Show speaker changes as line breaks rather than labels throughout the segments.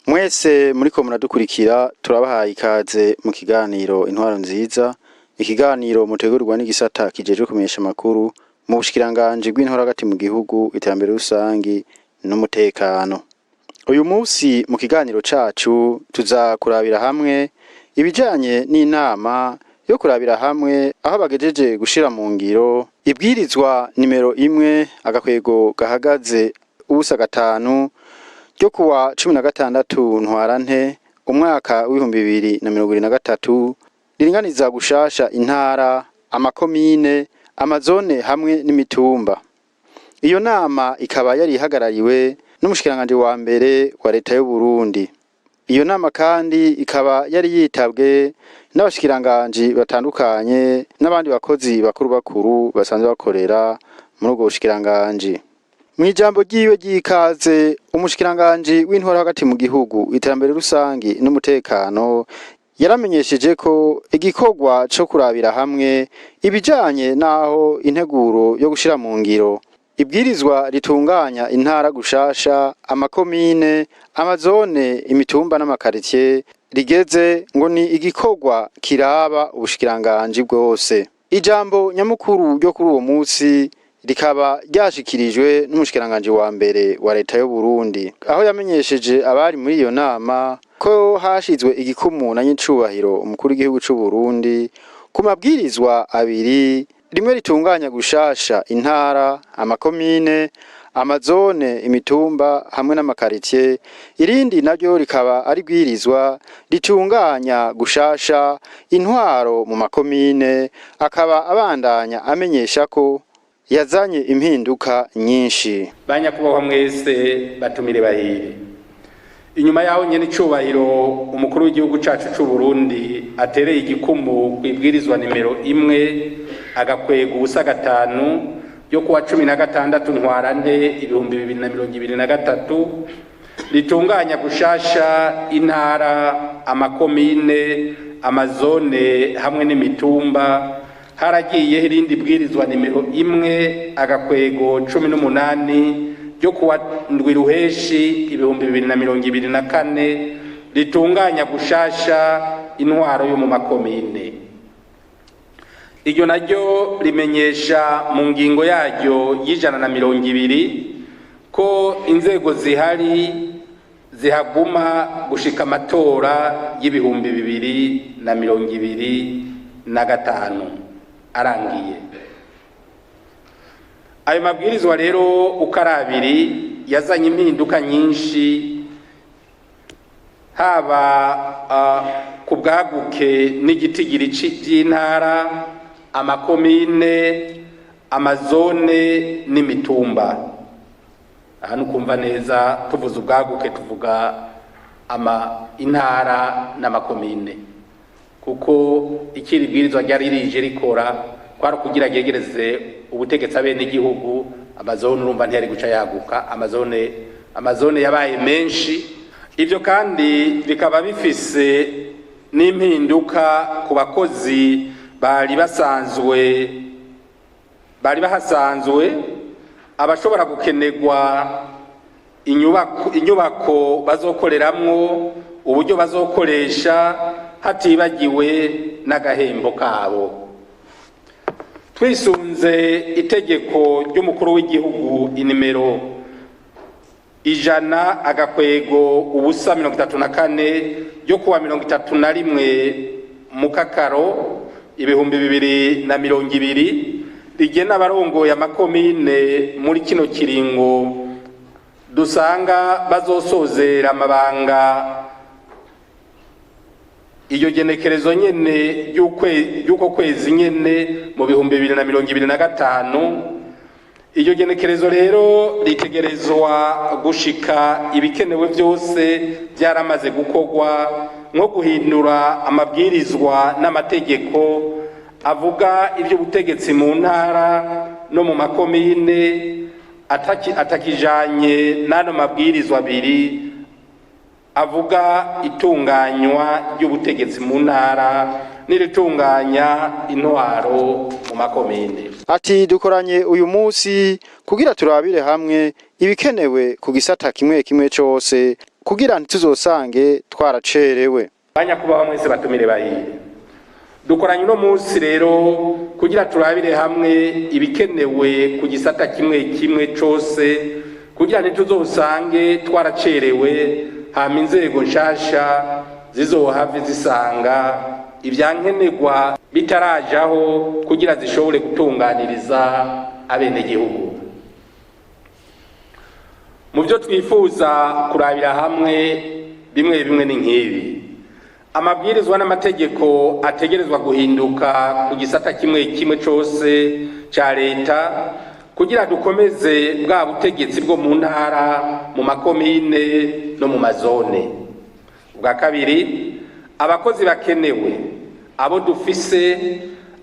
Mwese muriko muradukurikira, turabahaye ikaze mu kiganiro Intwaro Nziza, ikiganiro mutegurirwa n'igisata kijejwe kumenyesha amakuru mu bushikiranganji bw'intwaro hagati mu gihugu, iterambere rusangi n'umutekano. Uyu munsi mu kiganiro cacu tuza kurabira hamwe ibijanye n'inama yo kurabira hamwe aho bagejeje gushira mu ngiro ibwirizwa nimero 1-05 ryo kuwa 16 Ntwarante umwaka w'2023, riringaniza gushasha intara, amakomine, amazone hamwe n'imitumba. Iyo nama ikaba yari ihagarariwe n'umushikiranganje wa mbere wa leta y'u Burundi. Iyo nama kandi ikaba yari yitabwe n'abashikiranganji batandukanye n'abandi bakozi bakuru bakuru basanzwe bakorera muri ubwo bushikiranganji. Mw'ijambo ryiwe ry'ikaze, umushikiranganji w'intwaro hagati mu gihugu, iterambere rusangi n'umutekano yaramenyesheje ko igikorwa co kurabira hamwe ibijanye n'aho integuro yo gushira mu ngiro ibwirizwa ritunganya intara gushasha, amakomine, amazone, imitumba n'amakaritiye rigeze, ngo ni igikorwa kiraba ubushikiranganji bwose. Ijambo nyamukuru ryo kuri uwo munsi rikaba ryashikirijwe n'umushikiranganji wa mbere wa leta y'u Burundi, aho yamenyesheje abari muri iyo nama ko hashizwe igikumu na nyicubahiro umukuru w'igihugu c'u Burundi ku mabwirizwa abiri: rimwe ritunganya gushasha intara, amakomine, amazone, imitumba hamwe n'amakaritiye, irindi naryo rikaba ari bwirizwa ritunganya gushasha intwaro mu makomine. Akaba abandanya amenyesha ko yazanye impinduka nyinshi.
Banyakubahwa mwese, batumire bahire, inyuma yaho nyene icubahiro umukuru w'igihugu cacu c'u Burundi atereye igikumu kwibwirizwa nimero 1-05 ryo kuwa 16 Ntwarante 2023, ritunganya gushasha intara, amakomine, amazone hamwe n'imitumba, haragiyeho irindi bwirizwa nimero 1-18 ryo kuwa 7 Ruheshi 2024, ritunganya gushasha intwaro yo mu makomine. Iryo naryo rimenyesha mu ngingo yaryo y'120 ko inzego zihari zihaguma gushika amatora y'2025 arangiye. Ayo mabwirizwa rero uko ari abiri yazanye impinduka nyinshi, haba ku bwaguke n'igitigiri vy'intara, amakomine, amazone n'imitumba. Aha nukumva neza, tuvuze ubwaguke tuvuga ama intara n'amakomine, kuko ikiri bwirizwa ryari rije rikora kwari kugira ryegereze ubutegetsi abenegihugu. Amazone urumva ntiyari guca yaguka, amazone yabaye menshi. Ivyo kandi bikaba bifise n'impinduka ku bakozi bari bahasanzwe, abashobora gukenerwa, inyubako bazokoreramwo, uburyo bazokoresha, hatibagiwe n'agahembo kabo. Twisunze itegeko ry'umukuru w'igihugu inimero 100-034 ryo kuwa 31 Mukakaro 2020, rigena abarongoye amakomine muri kino kiringo dusanga bazosozera amabanga iyo genekerezo nyene y'uko kwezi nyene mu 2025. Iryo genekerezo rero ritegerezwa gushika ibikenewe byose byaramaze gukorwa, nko guhindura amabwirizwa n'amategeko avuga iby'ubutegetsi mu ntara no mu makomine atakijanye n'ano mabwirizwa abiri avuga itunganywa ry'ubutegetsi mu ntara n'iritunganya intwaro mu makomine.
Ati dukoranye uyu munsi kugira turabire hamwe ibikenewe ku gisata kimwe kimwe cose kugira ntituzosange twaracerewe.
Banyakubaha mwese batumire bahire, dukoranye uno munsi rero kugira turabire hamwe ibikenewe ku gisata kimwe kimwe cose kugira ntituzosange twaracerewe, hama inzego nshasha zizohave zisanga ibyankenerwa bitarajaho kugira zishobore gutunganiriza abenegihugu. Mu byo twifuza kurabira hamwe bimwe bimwe ni nk'ibi: amabwirizwa n'amategeko ategerezwa guhinduka ku gisata kimwe kimwe cose ca leta kugira dukomeze bwa butegetsi bwo mu ntara, mu makomine no mu mazone. Ubwa kabiri, abakozi bakenewe, abo dufise,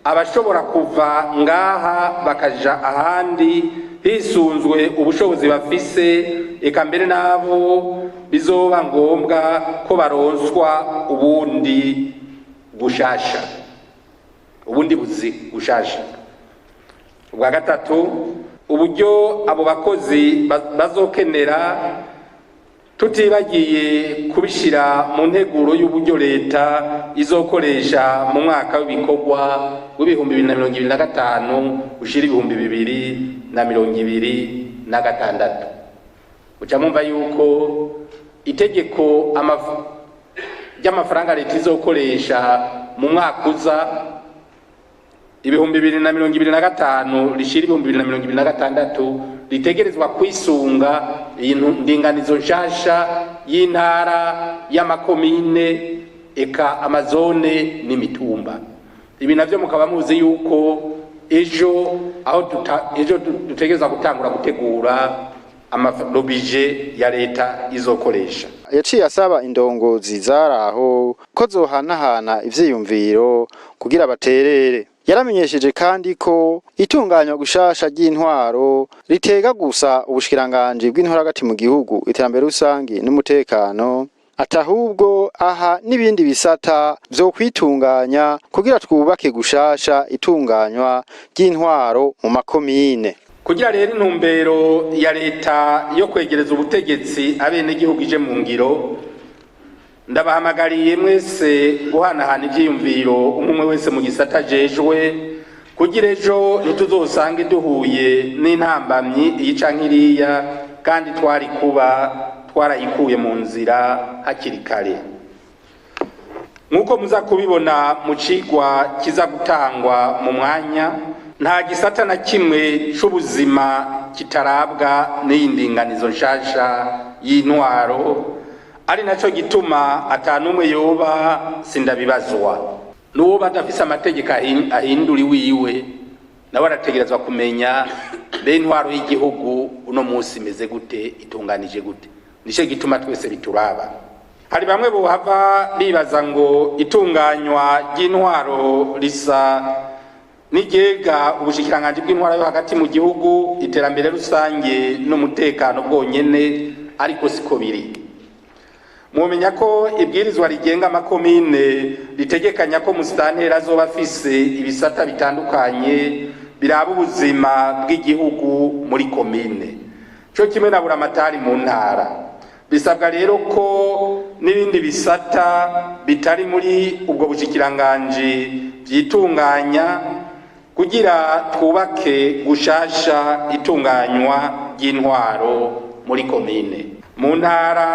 abashobora kuva ngaha bakaja ahandi hisunzwe ubushobozi bafise, eka mbere n'abo bizoba ngombwa ko baronswa ubundi gushasha, ubundi buzi gushasha. Ubwa gatatu, uburyo abo bakozi bazokenera, tutibagiye kubishira mu nteguro y'uburyo leta izokoresha mu mwaka w'ibikorwa w'2025 ushira 2026. Uca mumva yuko itegeko ry'amafaranga leta izokoresha mu mwaka uza 2025 rishira 2026 ritegerezwa kwisunga iyi ndinganizo nshasha y'intara, y'amakomine, eka amazone n'imitumba. Ibi navyo mukaba muzi yuko ejo aho ejo dutegerezwa gutangura gutegura amabije ya leta izokoresha.
Yaciye asaba indongozi zaraho ko zohanahana ivyiyumviro kugira baterere. Yaramenyesheje kandi ko itunganywa gushasha ry'intwaro ritega gusa ubushikiranganji bw'intwaro hagati mu gihugu, iterambere rusangi n'umutekano, atahubwo aha n'ibindi bisata vyo kwitunganya kugira twubake gushasha itunganywa ry'intwaro mu makomine.
Kugira rero intumbero ya leta yo kwegereza ubutegetsi abenegihugu ije mu ngiro, ndabahamagariye mwese guhanahana ivyiyumviro umwe wese mu gisata ajejwe, kugira ejo ntituzosange duhuye n'intambamyi iyi canke iriya kandi twari kuba twarayikuye mu nzira hakiri kare. Nk'uko muza kubibona mu cigwa kiza gutangwa mu mwanya, nta gisata na kimwe c'ubuzima kitarabwa n'iyi ndinganizo nshasha y'intwaro, ari naco gituma atanumwe yoba sindabibazwa. N'uwo adafise amategeko ahindura iwiwe nawe arategerezwa kumenya mbe intwaro y'igihugu uno munsi imeze gute, itunganije gute. Nico gituma twese bituraba. Hari bamwe bohava bibaza ngo itunganywa ry'intwaro risa n'iryega ubushikiranganji bw'intwaro yo hagati mu gihugu, iterambere rusange n'umutekano bwonyene, ariko siko biri. Mwomenya ko ibwirizwa rigenga amakomine ritegekanya ko musitanteri azoba afise ibisata bitandukanye biraba ubuzima bw'igihugu muri komine, co kimwe na buramatari mu ntara. Bisabwa rero ko n'ibindi bisata bitari muri ubwo bushikiranganji vyitunganya kugira twubake gushasha itunganywa ry'intwaro muri komine, mu ntara,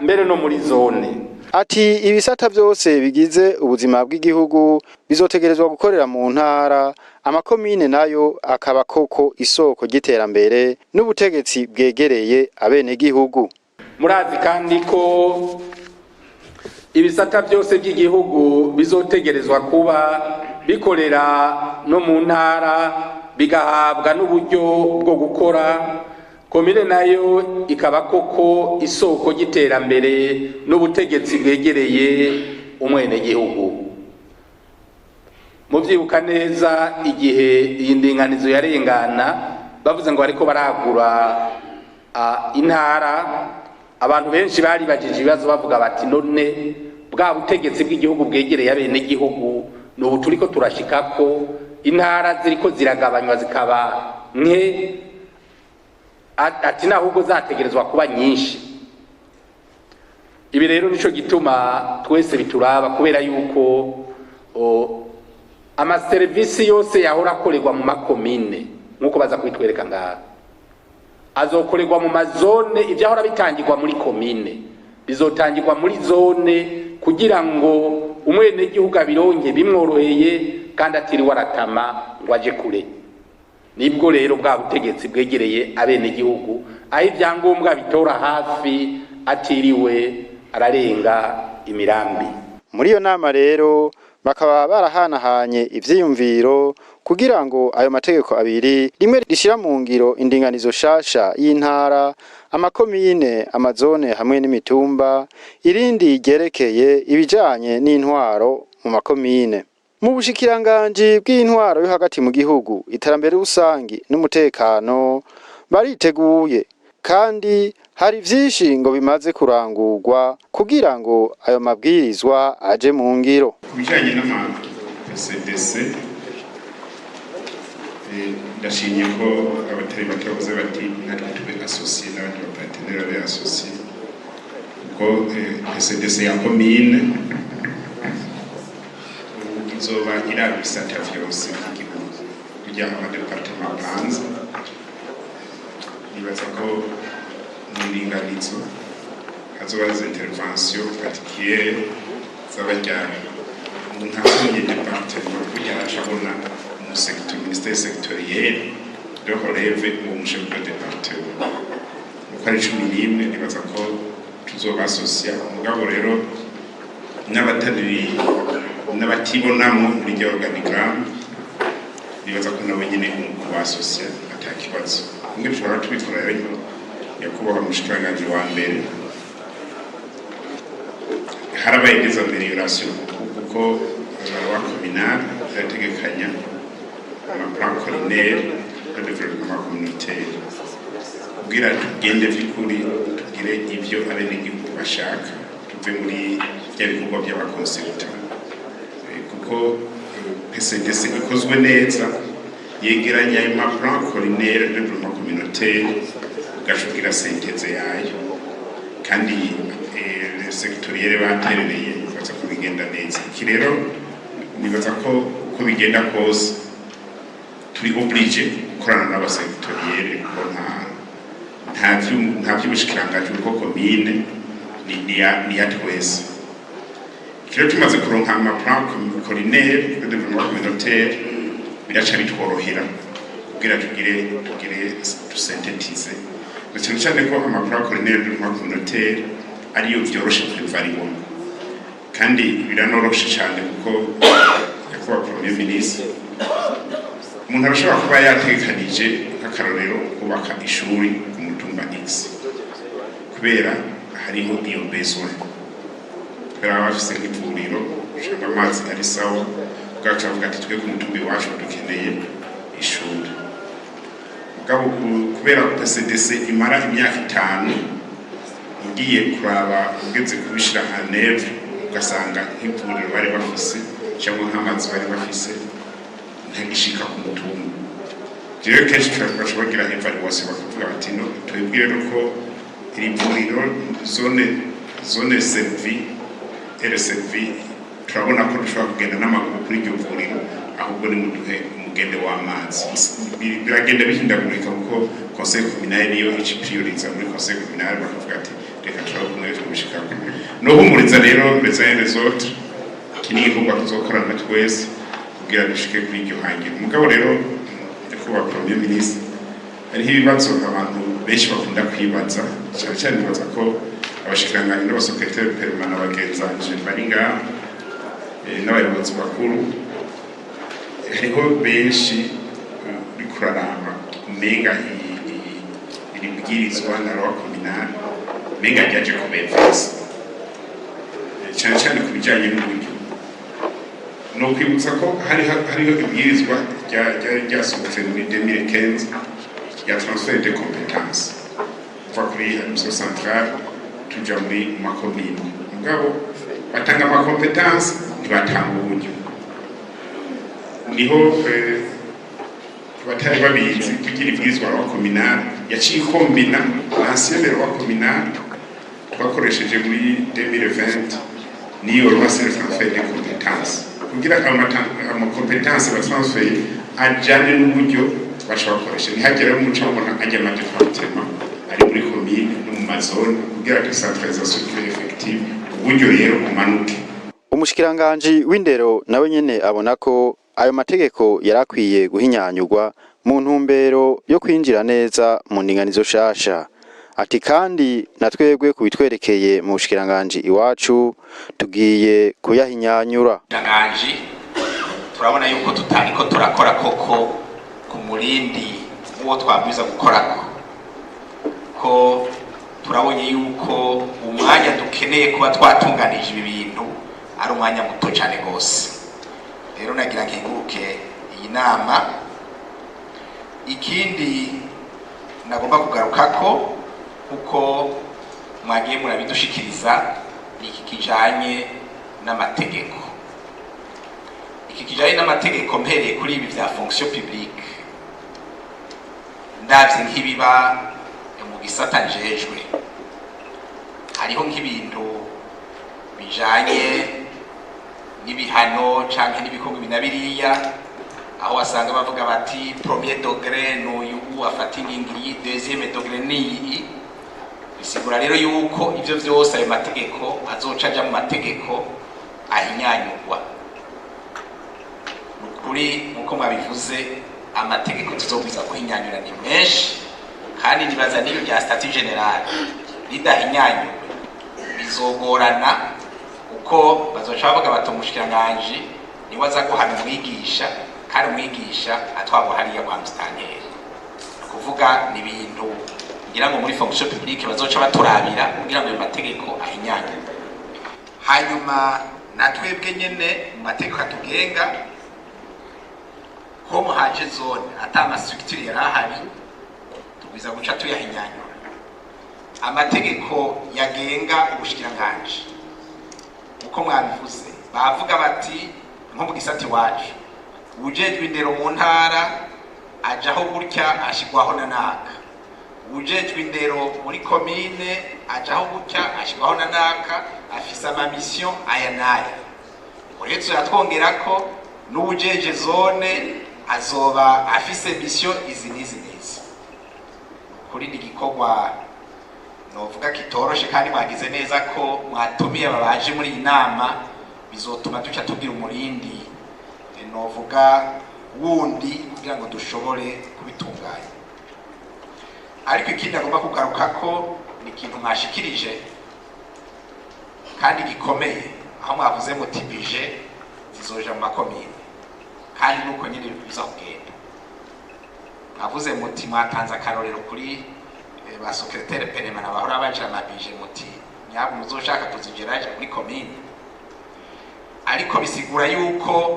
mbere no muri zone.
Ati ibisata vyose bigize ubuzima bw'igihugu bizotegerezwa gukorera mu ntara, amakomine nayo akaba koko isoko ry'iterambere n'ubutegetsi bwegereye abenegihugu.
Murazi kandi ko ibisata byose by'igihugu bizotegerezwa kuba bikorera no mu ntara, Bigahabwa n'uburyo bwo gukora. Komine nayo ikaba koko isoko ry'iterambere n'ubutegetsi bwegereye umwenegihugu. Muvyibuka neza, igihe iyi ndinganizo yarengana, bavuze ngo bariko baragura intara, abantu benshi baribajije ibibazo, bavuga bati: "None bwa butegetsi bw'igihugu bwegereye abenegihugu ni ubu turiko turashikako? Intara ziriko ziragabanywa zikaba nke." Ati nahubwo zategerezwa kuba nyinshi. Ibi rero nico gituma twese bituraba, kubera yuko amaserivisi yose yahora akorerwa mu makomine, nk'uko baza kubitwereka ngaha, azokorerwa mu mazone. Ivyahora bitangirwa muri komine bizotangirwa muri zone, kugira ngo umwenegihugu abironke bimworoheye kandi atiriwe aratama ngo aje kure. Nibwo rero bwa butegetsi bwegereye abenegihugu, aho ibyangombwa bitora hafi atiriwe ararenga imirambi.
Muri iyo nama rero bakaba barahanahanye ivyiyumviro kugira ngo ayo mategeko abiri, rimwe rishira mu ngiro indinganizo shasha y'intara, amakomine, amazone hamwe n'imitumba, irindi ryerekeye ibijanye n'intwaro mu makomine. Mu bushikiranganji bw'intwaro yo hagati mu gihugu, iterambere rusangi n'umutekano, bariteguye kandi hari vyinshi ngo bimaze kurangurwa kugira ngo ayo mabwirizwa aje mu ngiro.
Ku bijyanye n'ama PCDC, ndashimye ko abatari bake bavuze bati natwe tube associés, n'abandi ba partenaires babe associés, kuko PCDC ya komine ubu izoba iraba ibisata vyose by'igihugu kugira ama départements apanze. Nibaza ko mu ndinganizo hazoba izo interventions particulières z'abajyana umuntu asomye département, kugira acabona mu secteur, ministère sectoriel de relève uwo mu chef de département uko ari 11. Nibaza ko tuzobasosia. Mugabo rero n'abatari n'abatibonamo muri rya organigramme, nibaza ko nabo nyene mu kubasosia ata kibazo. Kumwe dushobora tubikora rero, nyakubahwa mushikiranganji wa mbere, harabaye des améliorations, kuko loi communale irategekanya ama plan collinaire de développement communautaire, kugira tugende vy'ukuri tugire ivyo abenegihugu bashaka, tuve muri bya bikorwa by'aba consultants, kuko PCDC ikozwe neza yegeranya ayo ma plan collinaire de développement communautaire, ugaca ugira synthèse yayo, kandi sectoriel baterereye, baza ko bigenda neza. Iki rero nibaza ko uko bigenda kose turi obligé gukorana n'aba sectoriels, kuko nta vy'ubushikiranganji, kuko komine ni ya twese. Rero tumaze kuronka ama plan collinaire de développement communautaire, biraca bitworohera kugira tugire dusynthétise, na cyane cyane ko ama plan collinaire de développement communautaire ariyo vyoroshe kwivariwa, kandi biranoroshe cyane, kuko nyakubahwa Premier ministre, umuntu arashobora kuba yategekanije nk'akarorero kubaka ishuri ku mutumba X, kubera hariho iyo besoin, kubera baba bafise nk'ivuriro cyangwa amazi ari sawa, bwacu bavuga ati: "Twe ku mutumba iwacu dukeneye ishuri." Mugabo kubera PCDC imara imyaka 5, ugiye kuraba ugeze kubishira en œuvre, ugasanga nk'ivuriro bari bafise cyangwa nk'amazi bari bafise ntagishika ku mutumba. Rero kenshi baca bagira évaluation, bakavuga bati: "No twebwe rero ko iri vuriro, zone servie servie, turabona ko dushobora kugenda n'amaguru kuri iryo vuriro, ahubwo nimuduhe umugende w'amazi." Biragenda bihindagurika, kuko conseil communal niyo ica prioriza. Muri conseil communal bakavuga ati: "Reka turabe kumwe twabishikako." Nohumuriza rero les uns et les autres, iki ni igikorwa tuzokorana twese kugira dushike kuri iryo hangiro. Mugabo rero, nyakubahwa Premier ministre, hariho ibibazo abantu benshi bakunda kwibaza, cyane cyane nibaza ko abashikiranganji n'aba secrétaires permanents bagenzanje bari ngaha, n'abayobozi bakuru. Hariho benshi uriko Uriko uraraba, umenga iri bwirizwa na loi communale umenga ryaje kubemveza cyane cyane ku bijyanye n'uburyo. Ni ukwibutsa ko hariho ibwirizwa ryari ryasohotse muri 2015 ya transfert de compétences kuva kuri administration centrale tuja muri makomine, mugabo batanga ama compétences, ntibatanga uburyo. Niho abatari babizi kugira ibwirizwa loi communale yaciye ikombina l'ancienne loi communale twakoresheje muri 2020 niyo loi sur le transfert de compétences, kugira ama compétences batransfert ajane n'uburyo baca bakoresha, ntihagere umuco babona ajya ama départements ari muri commune no mu ma zones, kugira décentralisation ibe effective, uburyo rero bumanuke.
Umushikiranganji w'indero nawe nyene abona ko ayo mategeko yarakwiye guhinyanyurwa mu ntumbero yo kwinjira neza mu ndinganizo shasha. Ati kandi na twebwe kubitwerekeye mu bushikiranganji iwacu tugiye kuyahinyanyura.
Bushikiranganji turabona yuko tutariko turakora koko ku murindi uwo twabwiza gukorako, ko turabonye yuko umwanya dukeneye kuba twatunganije ibi bintu ari umwanya muto cyane rwose. Rero nagira nkenguruke iyi nama. Ikindi nagomba kugarukako, kuko mwagiye murabidushikiriza, ni iki kijanye n'amategeko. Iki kijanye n'amategeko, mpereye kuri ibi vya fonction publique, ndavye nk'ibiba mu gisata njejwe, hariho nk'ibintu bijanye n'ibihano canke n'ibikorwa ibi na biriya, aho wasanga bavuga bati premier degré n'uyu afata ingingo iyi, deuxième degré niyi. Bisigura rero yuko ivyo vyose ayo mategeko azoca aja mu mategeko ahinyanyurwa. Ni ukuri, nkuko mwabivuze, amategeko tuzobwiza kuhinyanyura ni menshi, kandi nibaza n'iyo rya statut général ridahinyanyuwe bizogorana, kuko bazoca bavuga bati umushikiranganji niwe aza guhana umwigisha, kandi umwigisha atwagwa hariya kwa musitanteri. Ni ukuvuga ni ibintu ngira ngo muri fonction publique bazoca baturabira kugira ngo ayo mategeko ahinyanyurwe. Hanyuma na twebwe nyene mu mategeko atugenga, ko muhaje zone ata ama structure yari ahari, tugwiza guca tuyahinyanyura. Amategeko yagenga ubushikiranganji, uko mwabivuze, bavuga bati nko mu gisata iwacu uwujejwe indero mu ntara ajaho gutya, ashigwaho na naka; uwujejwe indero muri komine ajaho gutya, ashigwaho na naka, afise ama missions aya n'aya. Uretse yatwongera ko n'uwujeje zone azoba afise mission izi n'izi n'izi. Kuri ni igikorwa novuga kitoroshe, kandi mwagize neza ko mwatumiye aba baje muri iyi nama. Bizotuma duca tugira umurindi novuga wundi kugira ngo dushobore kubitunganya. Ariko ikindi agomba kugaruka ko ni ikintu mwashikirije kandi gikomeye, aho mwavuze muti budget zizoja mu makomine, kandi nuko nyine biza kugenda. Mwavuze muti mwatanze akarorero kuri ba secrétaire permanent bahora baja ama budget, muti nyabwo muzoshaka kuzigera muri komine. Ariko bisigura yuko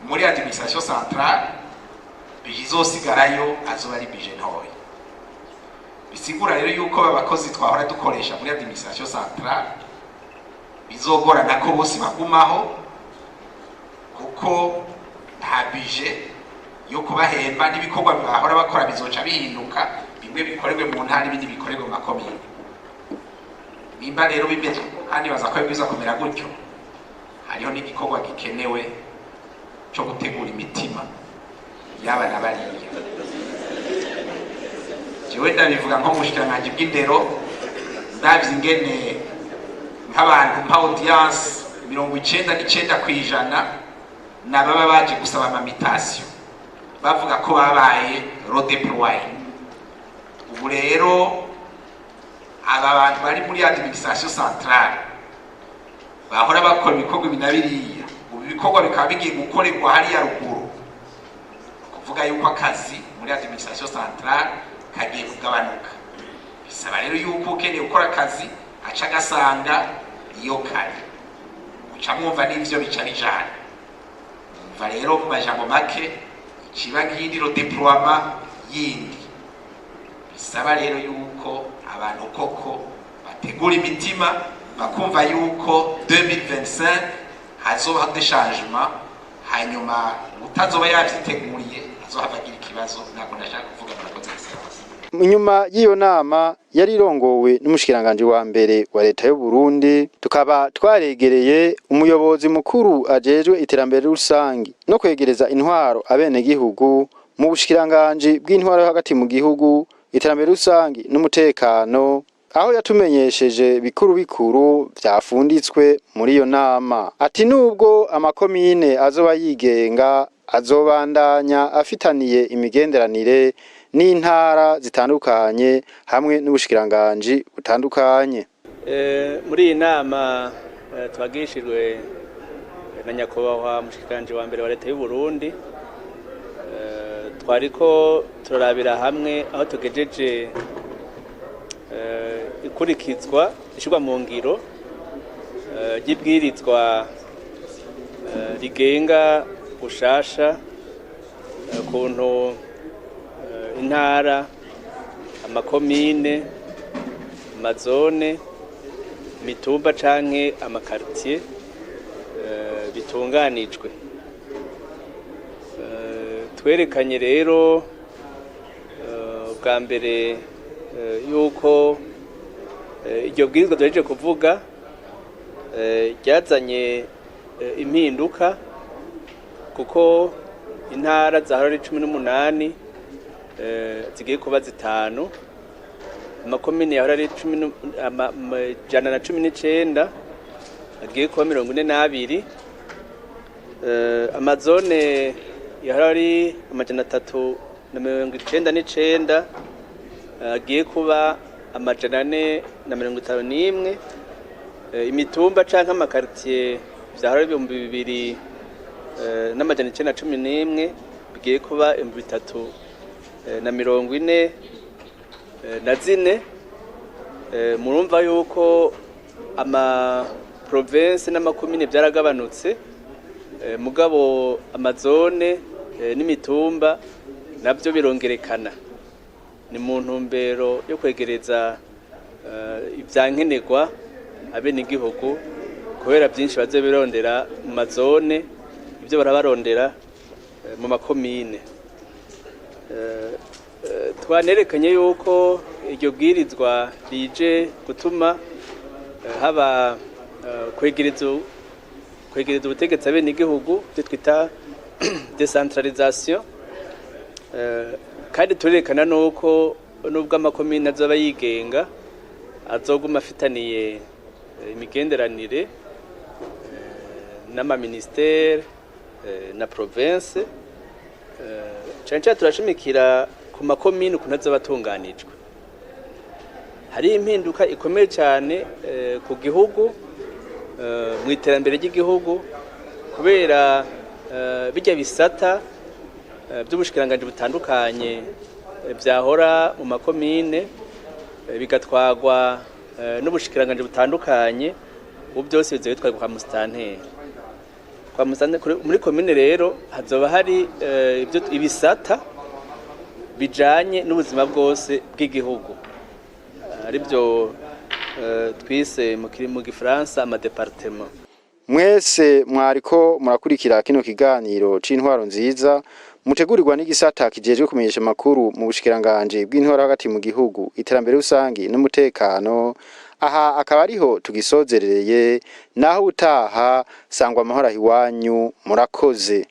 muri administration centrale budget izosigarayo azoba ari budget ntoya. Bisigura rero yuko abakozi twahora dukoresha muri administration centrale bizogorana ko bose bagumaho, kuko nta budget yo kubahemba, n'ibikorwa bahora bakora bizoca bihinduka, bimwe bikorerwe mu ntara, ibindi bikorerwe mu makomine. Nimba rero bimeze, kandi baza ko biza kumera gutyo, hariho n'igikorwa gikenewe cyo gutegura imitima y'aba na bariya. Jewe ndabivuga nko mu bushikiranganji bw'indero, ndavye ingene nk'abantu mpa audience, 99% nababa baje gusaba ama mutations, bavuga ko babaye redéployé. Ubu rero aba bantu bari muri administration centrale bahora bakora ibikorwa ibi na biriya, ubu ibikorwa bikaba bigiye gukorerwa hariya ruguru. Kuvuga Kuvuga yuko akazi muri administration centrale kagiye kugabanuka, bisaba rero yuko ukeneye gukora akazi aca agasanga iyo kari. Uca mwumva n'ivyo bica bijana. Umva rero, mu majambo make, ikiba nk'iyindi redéploiement yindi. Bisaba rero yuko abantu koko bategura imitima, bakumva yuko 2025 hazoba des changements, hanyuma utazoba yavyiteguriye azohava agira ikibazo. Ntabwo ndashaka kuvuga. Murakoze, excellence.
Inyuma y'iyo nama yari irongowe n'umushikiranganji wa mbere wa leta y'u Burundi, tukaba twaregereye umuyobozi mukuru ajejwe iterambere rusangi no kwegereza intwaro abenegihugu mu bushikiranganji bw'intwaro yo hagati mu gihugu, iterambere rusangi n'umutekano, aho yatumenyesheje bikuru bikuru vyafunditswe muri iyo nama. Ati nubwo amakomine azoba yigenga, azobandanya afitaniye imigenderanire n'intara zitandukanye hamwe n'ubushikiranganji butandukanye.
Muri iyi nama twagishijwe na nyakubahwa mushikiranganje wa mbere wa leta y'u Burundi, twariko turarabira hamwe aho tugejeje ikurikizwa, ishyirwa mu ngiro ry'ibwirizwa rigenga bushasha ukuntu intara, amakomine, amazone, imitumba canke amakaritiye bitunganijwe. Twerekanye rero bwa mbere yuko iryo bwirizwa duhejeje kuvuga ryazanye impinduka, kuko intara zahora ari 18 zigiye kuba zitanu, amakomine yahora ari 119 agiye kuba 42, amazone yahora ari 399 agiye kuba 451, imitumba canke amakaritiye vyahora ari 2911 bigiye kuba 3044. Murumva yuko ama province n'amakomine byaragabanutse, mugabo amazone n'imitumba navyo birongerekana. Ni mu ntumbero yo kwegereza ivyankenerwa abenegihugu, kubera byinshi baze birondera mu mazone ibyo barabarondera mu makomine. Twanerekanye yuko iryo bwirizwa rije gutuma haba kwegereza ubutegetsi abenegihugu, ibyo twita décentralisation. Kandi turerekana nuko nubwo amakomine azoba yigenga, azoguma afitaniye imigenderanire n'amaministere na province. Cane cane turashimikira ku makomine, ukuntu azoba atunganijwe. Hari impinduka ikomeye cyane ku gihugu, mu iterambere ry'igihugu, kubera bijya bisata by'ubushikiranganji butandukanye vyahora mu makomine bigatwagwa n'ubushikiranganji butandukanye, ubu byose bizoba bitwarwa kwa musitanteri. Kwa musitanteri muri komine rero hazoba hari ibyo ibisata bijanye n'ubuzima bwose bw'igihugu, aribyo twise mu gifaransa amadépartements.
Mwese mwariko murakurikira kino kiganiro c'intwaro nziza mutegurirwa n'igisata kijejwe kumenyesha amakuru mu bushikiranganji bw'intwaro hagati mu gihugu, iterambere rusangi n'umutekano, aha akaba ariho tugisozerereye. Naho utaha, sangwa amahoro aho iwanyu. Murakoze.